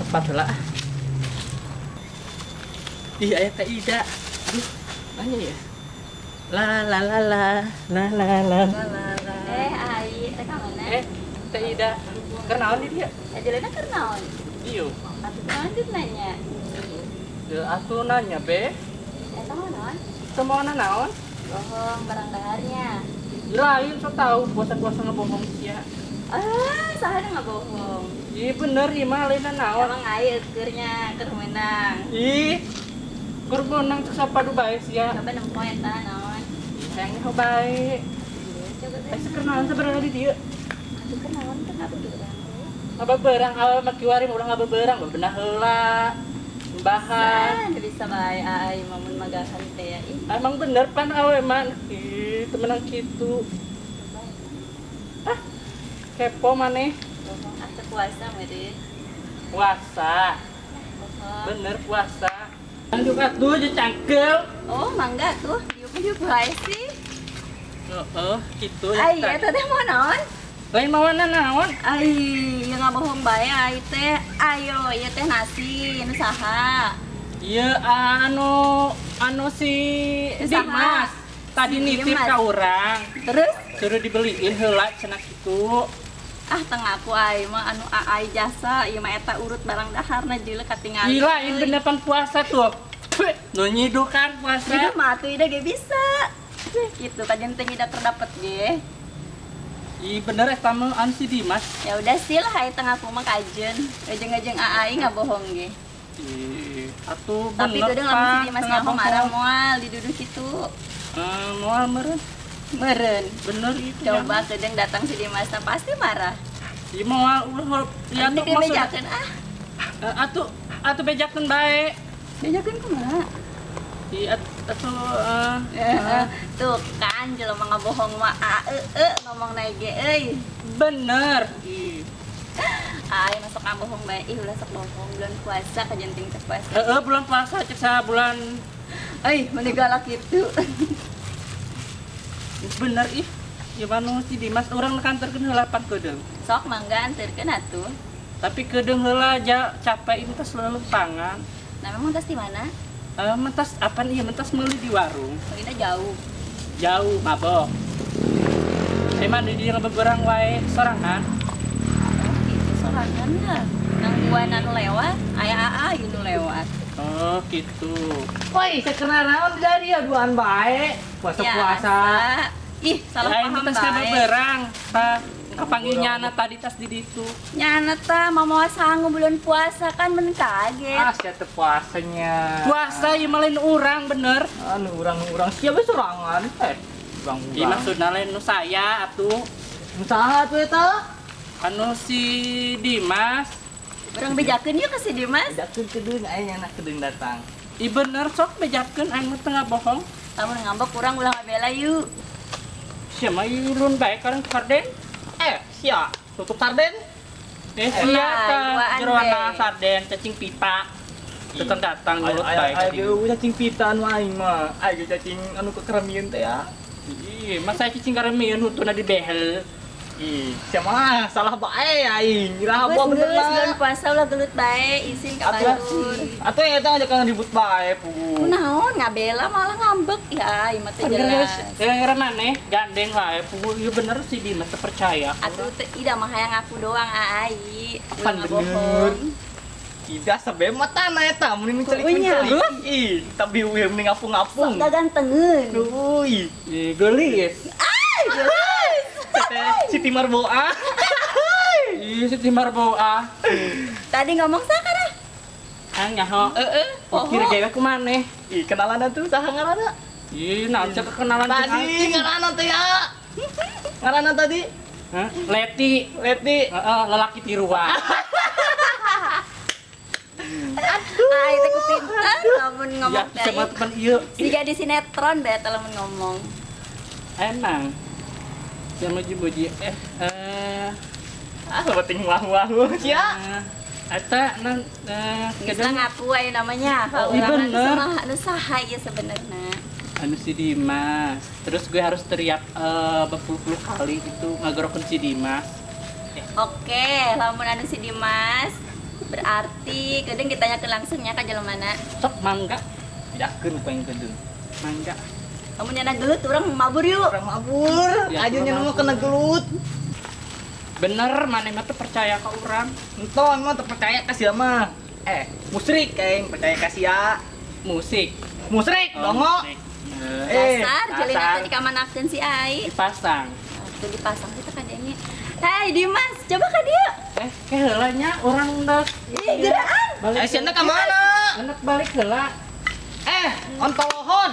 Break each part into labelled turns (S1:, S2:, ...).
S1: Tepat heula. Ih, aya Teh Ida. Aduh, nanya ya. La la la la la la la la la.
S2: Eh, ai, teh ka mana?
S1: Eh, Teh Ida. Keur naon di dieu?
S2: Ajalena keur naon?
S1: Ieu.
S2: Atuh kunaon jeung nanya?
S1: Deu atuh nanya be.
S2: Eta mah naon?
S1: Teu maona naon?
S2: Bohong barang daharnya.
S1: Lain so tau puasa-puasa ngebohong sia.
S2: Ah, saha nu ngabohong?
S1: Ih, bener ieu mah lain naon.
S2: Emang ai eukeurnya keur meunang.
S1: Ih. Keur meunang cek sapadu bae sia.
S2: Coba nempo eta naon?
S1: Hayang nyaho bae.
S2: Coba
S1: Eh, keur naon sebenarnya di dieu?
S2: Atuh keur naon teh ngabeberang.
S1: Ngabeberang awe mah kiwari ulah ngabeberang, bebenah heula. Bahan.
S2: Nah, bisa bae ai mamun magahan teh ya. Ih,
S1: Emang bener pan awe mah. Ih, temenan kitu. Ah, kepo maneh.
S2: Bohong ah teu puasa meureun.
S1: Puasa.
S2: Bohong.
S1: Bener puasa. Lanjut atuh jeung cangkel.
S2: Oh, mangga tuh. Diuk-diuk wae sih.
S1: Heeh, kitu.
S2: Ai, eta teh mau naon?
S1: Lain mawana naon?
S2: Ai, ya ngabohong bae ai teh. Ayo, ieu teh nasi nu saha?
S1: Ieu anu anu si
S2: Saha?
S1: Dimas tadi
S2: Si
S1: nitip
S2: Dimas.
S1: ka urang,
S2: Terus
S1: suruh dibeliin heula cenah kitu.
S2: ah teu ngaku ai mah anu aai jasa ieu mah eta urut barang daharna jeuleuh katingali.
S1: Gila, ini bener pan puasa tuh. Nu nyidukan puasa.
S2: Hidup mah atuh ida ge bisa. Gitu kajen teh ida terdapet ge.
S1: Ih, bener eta mah anu si Dimas.
S2: Ya udah sih lah ai teu ngaku mah kajen. Ejeng-ejeng aai ngabohong ge.
S1: Ih, atuh
S2: Tapi
S1: bener
S2: geudeung lamun si
S1: Pak,
S2: Dimas
S1: teu
S2: nyaho marah
S1: ngabohong.
S2: moal diduduh kitu.
S1: Eh, moal meureun.
S2: Meureun.
S1: Bener itu.
S2: Coba geudeung datang si Dimas pasti marah.
S1: Ih, moal ulah ya
S2: Ini
S1: tuh maksud
S2: dibejakeun ah.
S1: Eh, atuh atuh bejakeun bae.
S2: Bejakeun kumaha?
S1: Ih, atuh eh,
S2: Tuh kan jelema ngabohong mah a e e ngomong naik ge euy.
S1: bener. Ih.
S2: Ai masuk ngabohong bae ih ulah sok bohong bulan puasa kajenting teh puasa.
S1: Heeh, bulan puasa cek saha bulan
S2: Euy, meni galak kitu.
S1: bener ih. Ya manu si Dimas urang kantorkeun heula pan keudeung.
S2: Sok mangga anterkeun atuh.
S1: Tapi keudeung heula ja capek ini tas lelempangan.
S2: Nah, memang tas di mana?
S1: Eh, mentas apaan iya mentas meuli di warung.
S2: Soalnya jauh.
S1: Jauh mabok. Emang di dieu beberang wae sorangan.
S2: Oh, gitu sorangan lah. Nangguan anu lewat, aya aa nu lewat.
S1: Oh, gitu.
S3: Woi, saya kena naon dari ya duaan bae. Puasa-puasa.
S2: Biasa. Ih, salah
S1: Lain
S2: paham
S1: tas
S2: bae.
S1: beberang, Pak. Kapanggil nyana tadi tas di ditu.
S2: Nyana tah mamawa sangu bulan puasa kan men kaget.
S3: Ah, sia teu puasanya.
S1: Puasa ieu mah lain urang bener.
S3: Anu urang-urang sia we sorangan eh. Urang-urang.
S1: Ieu maksudna lain nu saya atuh.
S3: Nu saha tuh eta?
S1: Anu si Dimas.
S2: Urang bejakeun yuk ke si Dimas.
S3: Bejakeun kedeung aya nyana kedeung datang.
S1: Ih bener sok bejakeun aing mah teu ngabohong.
S2: Lamun ngambek urang ulah ngabela yuk.
S1: Sia mah ilun bae kareng sarden.
S3: Eh, sia tutup sarden.
S1: Eh, sia
S2: Ulah,
S1: tah
S2: duaan
S1: jeroana
S2: we.
S1: sarden cacing pita. Datang datang nyulut bae ka
S3: Ayo
S1: dieu.
S3: cacing pita anu aing mah. Ayo cacing anu kekeramian teh ya.
S1: Ih, masa cacing karemian hutuna di behel.
S3: Ih, sia mah salah bae aing. Iraha
S2: Geus
S3: buah bener
S2: geus bulan
S3: lah.
S2: puasa ulah gelut bae isin ka
S3: Atuh,
S2: batur.
S3: atuh eta ngajak ribut bae pugu.
S2: Kunaon ngabela malah ngambek ya ieu mah teu jelas.
S1: Gara-gara maneh gandeng wae pugu ieu bener si Dimas teu percaya.
S2: Atuh teu ida mah hayang aku doang aai. Ulah
S3: Apaan bener?
S2: ngabohong.
S3: Ida sabe mah tanah eta mun
S2: Kuunya.
S3: mencelik-mencelik. Ih, tapi we mending ngapung-ngapung.
S2: Sok gagantengeun.
S3: Uy,
S1: Ih, geulis.
S2: Ah, geus.
S3: Teteh Siti Marboa.
S1: Ih, Siti Marboa.
S2: Tadi ngomong sakara?
S1: Ah, nyaho.
S2: Heeh, poho.
S1: Kira gawe ku maneh.
S3: Ih, kenalan tuh saha ngaranna?
S1: Ih, naon cek kenalan jeung
S3: Tadi
S1: aing.
S3: ngaranna teh ya. Ngaranna tadi
S1: Hah? Leti.
S3: Leti.
S1: Heeh, lelaki tiruan.
S2: Ai teh ku pinter lamun
S1: Ya,
S2: ngomong teh.
S1: sama teman ieu.
S2: Siga di sinetron bae teh lamun ngomong.
S1: Emang. Sama muji-muji eh eh
S3: Ah, penting wah-wah sia.
S1: Eta nan
S2: Geus lah ngaku aya namanya.
S1: Oh, iya
S2: Urang anu
S1: bener.
S2: saha anu saha ieu sebenarnya.
S1: anu si Dimas. Terus gue harus teriak berpuluh-puluh kali gitu ngagorokeun si Dimas.
S2: Oke, lamun anu si Dimas Berarti kedeung ditanyakeun langsungnya ka jelemana.
S1: Sok mangga.
S3: Bejakeun ku aing kedeung.
S1: Mangga.
S2: Kamu nyana gelut urang mabur yuk.
S3: Urang mabur.
S1: Ya,
S3: Aja nyana mah kena gelut.
S1: Bener maneh mah teu percaya ka urang.
S3: Entah emang teu percaya ka sia mah. Musrik aing percaya ka sia.
S1: Musik.
S3: Musrik
S1: Oh,
S3: dongo.
S1: musrik.
S2: Dasar jelena teh dikamanakeun si ai.
S1: Dipasang.
S2: Tuh dipasang kita kadenge. Hei Dimas, coba ka dieu.
S1: Ke heula nya urang ndak.
S2: Ih, geraan.
S1: Balik.
S3: Sia ka mana?
S1: Enak balik heula.
S3: Ontolohon.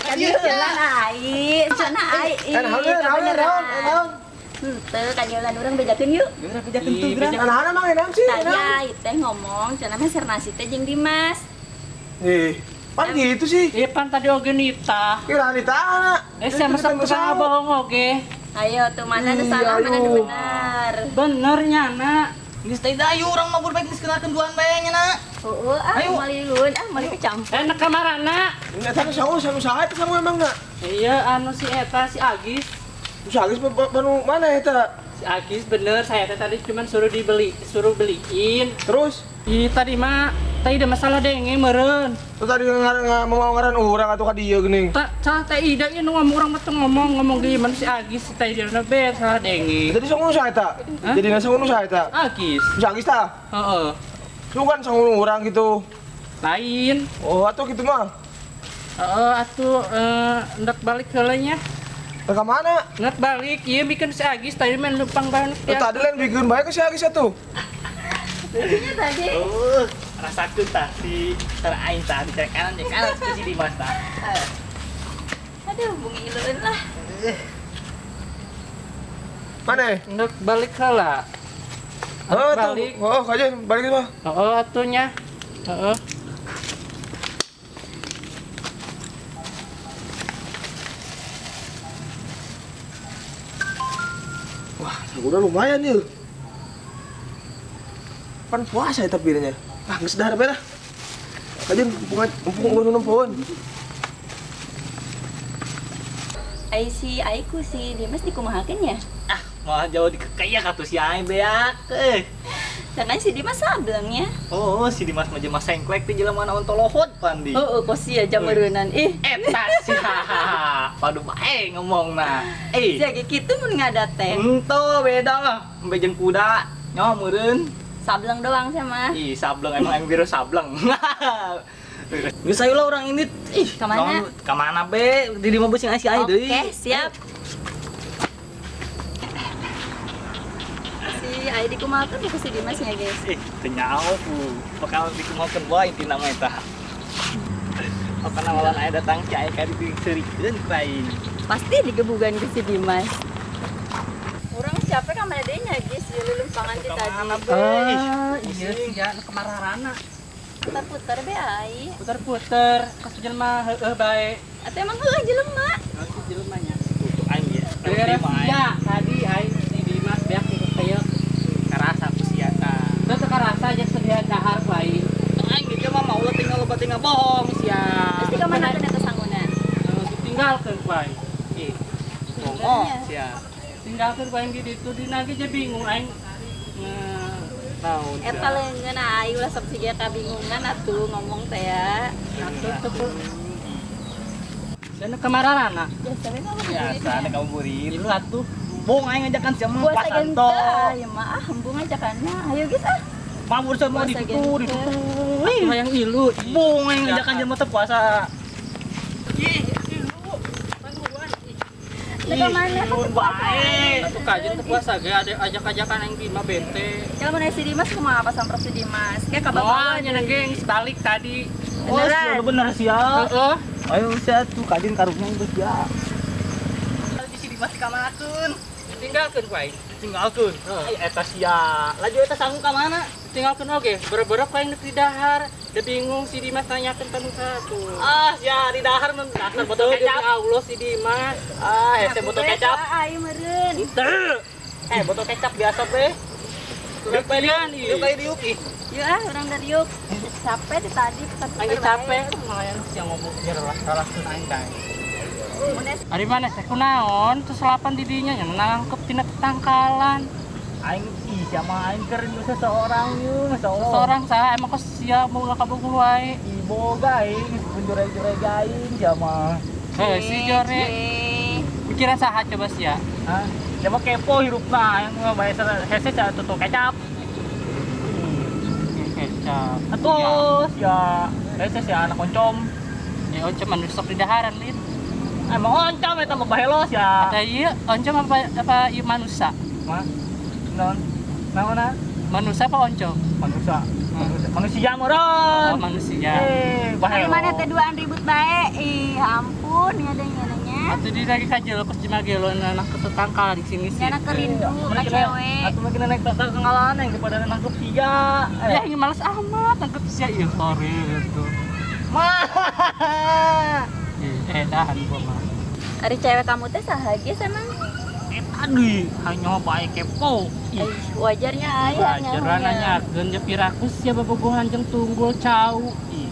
S2: Ka dieu heula ai. Sana ai.
S4: Naon?
S2: Henteu ka dieu urang bejakeun yuk.
S3: Geura bejakeun tuh geura.
S4: Naon emang naon sih?
S2: Tadi ai teh ngomong cenah mah nasi teh jeung Dimas.
S4: Ih, pan gitu sih.
S1: Iya pan tadi oge nitah.
S4: Kira nitah.
S1: Sia masa tukang bohong oge.
S2: Ayo tuh mana nu salah mana nu benar.
S1: Bener nyana.
S3: Geus teh ayo urang mabur bae geus kenalkeun duaan bae nya.
S2: Heueuh ah meuli lulun ah meuli kecampur.
S1: Enak kamarana.
S4: Eta nu sangu saha eta sangu emang na?
S1: Iya anu si eta si Agis.
S4: Si Agis baru mana eta?
S1: Si Agis bener saya teh tadi cuman suruh dibeli, suruh beliin.
S4: Terus?
S1: Ih tadi mah teh ada masalah denge meureun.
S4: Terus tadi mau ngaran urang atuh ka dieu geuning.
S1: Tah teh ida ieu nu ngomong urang mah teu ngomong gimana si Agis teh ida na be salah denge.
S4: Jadi sangu saha eta? Jadi sangu saha eta?
S1: Agis.
S4: Si Agis tah?
S1: Heeh.
S4: Lu kan sangu urang gitu.
S1: Lain.
S4: Oh, atuh kitu mah.
S1: Heeh, atuh hendak balik heula nya.
S4: Ke mana?
S1: Nggak balik, iya bikin si Agis tadi main lupang banget ya.
S4: Tadi lain bikin baik ke si Agis atuh.
S2: Lucunya tadi.
S3: Rasakeun tah si teraing tah di kanan di kanan si Dimas tah.
S2: Aduh, bungi ileun lah.
S4: Mana?
S1: Nggak balik heula.
S4: Oh,
S1: balik.
S4: Oh, kaje balik mah.
S1: Heeh, atuh nya. Heeh.
S4: Wah, udah lumayan nih. Pan puasa ya tapi nya. Ah, geus dahar bae lah. Kaje mumpung eueuh nu nempoeun.
S2: Ai si aiku si Dimas dikumahakeun ya?
S3: Ah, malah jauh dikekaya katuh si aing beak.
S2: Jangan si Dimas sableng ya.
S3: Oh, si Dimas mah jelema sengklek teh jelema naon tolohot pandi.
S2: Heeh, kok sia jameureunnan ih.
S3: Eta si hahaha. Padu bae ngomongna.
S2: Sia ge kitu mun ngadat teh.
S3: Henteu beda lah, embe jeung kuda. Nyawa meureun.
S2: Sableng doang saya mah.
S3: Ih, sableng emang aing biru sableng. Geus ayo lah urang ini. Ih,
S2: ka mana?
S3: Ka mana be? Di di mah beusi si aing deui.
S2: Oke, siap. Si ai dikumahakeun ku si Dimas nya, guys.
S3: Ih, teu nyaho ku. Bakal dikumahakeun bae intina mah eta. Apa nawalan aya datang si ai ka diseurikeun ku aing.
S2: Pasti digebugan ku si Dimas. Urang siapa ka mana deui nya, guys? Ieu lulumpangan ti tadi.
S1: Iya sia nu kamarana.
S2: Putar-putar be ai.
S1: Putar-putar, kas jelema heueuh bae.
S2: Atuh emang heueuh jelema.
S1: Heueuh jelema nya.
S3: Tuh aing ya.
S1: Ya, tadi aing si Dimas beak kieu.
S3: Karasa ku sia tah.
S1: Teu karasa aja sedian dahar ku aing.
S3: Aing ge mah mau tinggal loba tinggal bohong sia.
S2: Terus di kamana eta sanguna?
S1: Ditinggalkeun ku aing.
S3: Ih. Bohong sia.
S1: Tinggalkeun ku aing di ditu dina ge bingung aing. Naon.
S2: Eta leungeun aing ulah sok siga kabingungan atuh ngomong teh ya.
S1: Atuh teu. Cenah kamarana?
S2: Biasa we ngabuburit.
S3: Biasa ngabuburit.
S1: Ilu atuh.
S3: Bung aing ngajakan sia mah
S2: puasa
S3: santo.
S2: Aya mah ah embung ngajakanna. Ayo geus ah.
S3: Mabur semua ditutu, ditutu.
S1: Hayang ilu.
S3: Bung aing ngajakan jelema teh puasa.
S1: Ih, ilu. Panduan.
S2: Teu mana
S3: bae.
S1: Atuh kajen teu puasa ge ada ajak-ajakan aing Bima bete.
S2: Kalau mun si Dimas kumaha pas samprok si Dimas? Kayak kabawa
S1: Moal nya ge geus balik tadi.
S3: Oh, sia bener sia.
S1: Heeh.
S3: Ayo sia tuh kajen karunya geus sia. Si Dimas dikamanakeun?
S1: Tinggalkeun ku aing.
S3: Tinggalkeun. Ai eta sia. Laju eta sanggup ka mana?
S1: Tinggalkeun oge, boro-boro ku aing nepi dahar. Da bingung si Dimas nanyakeun ka nu satu.
S3: Ah, sia di dahar mun dasar botol kecap.
S1: Allah si Dimas.
S3: Ah, hese botol kecap.
S2: Aing meureun.
S3: Henteu. Botol kecap biasa be. Diuk bae diuk, diuk bae diuk ih.
S2: Yuk ah, urang dari yuk. Capek di tadi
S1: Aing capek ngalayan sia ngomong biar lah salahkeun aing ka. Ari mana teh kunaon teu selapan di dinya nya nangkep tina tetangkalan.
S3: Aing ih sama aing keur rindu seseorang yeuh, masyaallah.
S1: Seseorang saha emang kok sia boga kabogoh wae.
S3: Ih boga aing geus jure-jure aing sama.
S1: Heh, si jore. Pikiran saha coba sia?
S3: Hah? Coba kepo hirupna aing mah bae hese tutup kecap.
S1: Kecap.
S3: Atuh sia. Hese sia anak oncom.
S1: Ya oncom anu sok di daharan lin.
S3: Emang oncom eta mah bahelos ya.
S1: Atau ieu oncom apa ieu manusa?
S3: Mah. Non. Naonna?
S1: Manusa apa oncom?
S3: Manusa. Manusia meureun.
S1: Oh, manusia.
S3: Bahelo.
S2: Mana teh duaan ribut bae. Ih, ampun ngadeng-ngadengnya.
S1: Atuh di lagi kajelo kos jemagelo anak ketetangkalan di sini sih.
S2: Anak kerindu ka cewek.
S3: Atuh mungkin naik tetanggalan yang kepada nangkep sia.
S1: Ya ini males amat nangkep sia ieu sore gitu.
S3: Mah.
S1: Dahan gua mah.
S2: Ari cewek kamu teh saha geus emang?
S3: Eta deui, hanya bae kepo.
S2: Ih, wajarnya aya
S1: nya. Wajar nanyakeun je piraku sia bobogohan jeung tunggul cau.
S3: Ih,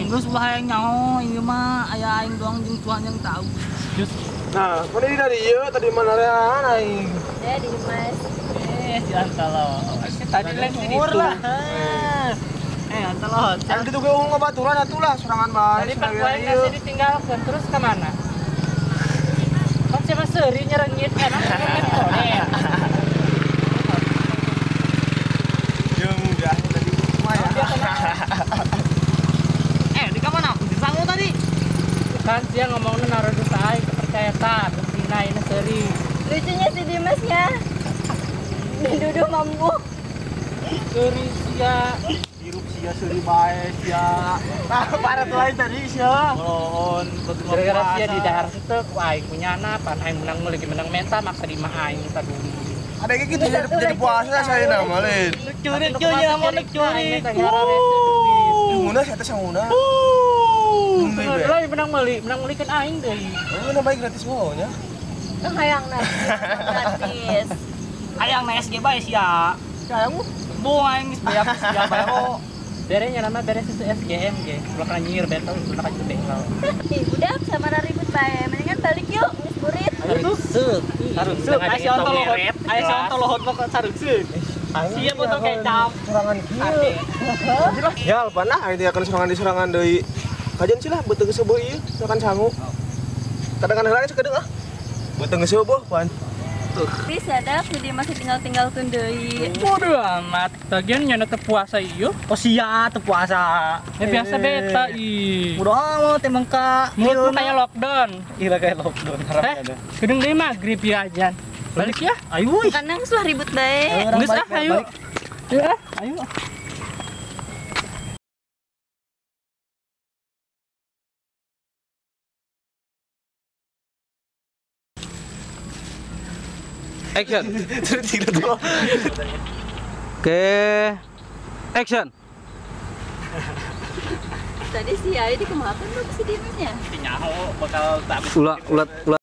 S3: geus ulah hayang nyaho ieu mah aya aing doang jeung Tuhan yang tahu.
S4: Nah, mana di dari ieu tadi mana lean aing?
S2: Ya Dimas.
S3: Si Antalo.
S1: Tadi lain di ditu.
S3: Lah. Antalo.
S4: Kan kitu ge ungu ngabaturan atuh lah sorangan bae.
S1: Tadi pak gua ngasih ditinggalkeun terus ka mana? Kan siapa seuri nyerengit emang kan konek.
S4: Jeung dah tadi mah ya.
S3: Di ka mana? Di sangu tadi.
S1: Kan sia ngomongna naruh dosa aing kepercayaan, buktina ini seuri.
S2: Lucunya si Dimasnya. Duduk mambu.
S1: Seuri sia.
S3: Hirup sia seuri bae sia.
S4: Nah, parah tuh lain tadi sia.
S3: Mohon
S1: gara-gara sia di dahar henteu ku aing punya pan aing menang lagi menang menta maksa di mah aing tadi.
S4: Ada kayak gitu jadi puasa saya nama lain.
S3: Curi curi mau curi.
S4: Nguna saya teh sanguna.
S1: Lah menang meuli kan aing deui.
S4: Oh, baik gratis mah nya.
S2: Teu hayang na gratis.
S3: Hayang na SG bae sia.
S4: Hayang
S3: bu aing geus beak sia bae.
S1: Berenya nama beres itu SGM ge. Ulah kana nyir betul ulah ka bengkel.
S2: Ih, budak sama ribut bae. Mendingan balik yuk, geus burit.
S1: Sarungseuk.
S3: Sarungseuk aya si onto lohot. Aya si onto lohot mah sarungseuk. Sia botol kecap.
S4: Serangan kieu. Ya, panah aing teh akan serangan di serangan deui. Kajian sih lah beuteung seueuh ieu, serangan sangu. Kadang-kadang heula sakedeung ah. Beuteung seueuh pan.
S2: Bisa dah, jadi masih tinggal-tinggalkeun deui.
S1: Bodoh amat. Bagian nya teu puasa ieu.
S3: Oh sia teu puasa.
S1: Ya biasa beta ih.
S3: Bodoh amat emang ka.
S1: Mulut kayak lockdown.
S3: Iya kayak lockdown.
S1: Gedung deui magrib ya ajan. Balik ya.
S3: Ayo.
S2: Karena geus lah ribut bae.
S1: Geus ah ayo. Ya, ayo.
S5: Action. Oke. Action.
S2: Tadi si Ayu dikemakan tuh si Dimasnya.
S3: Nyaho bakal tak
S5: ulah ulah ulah.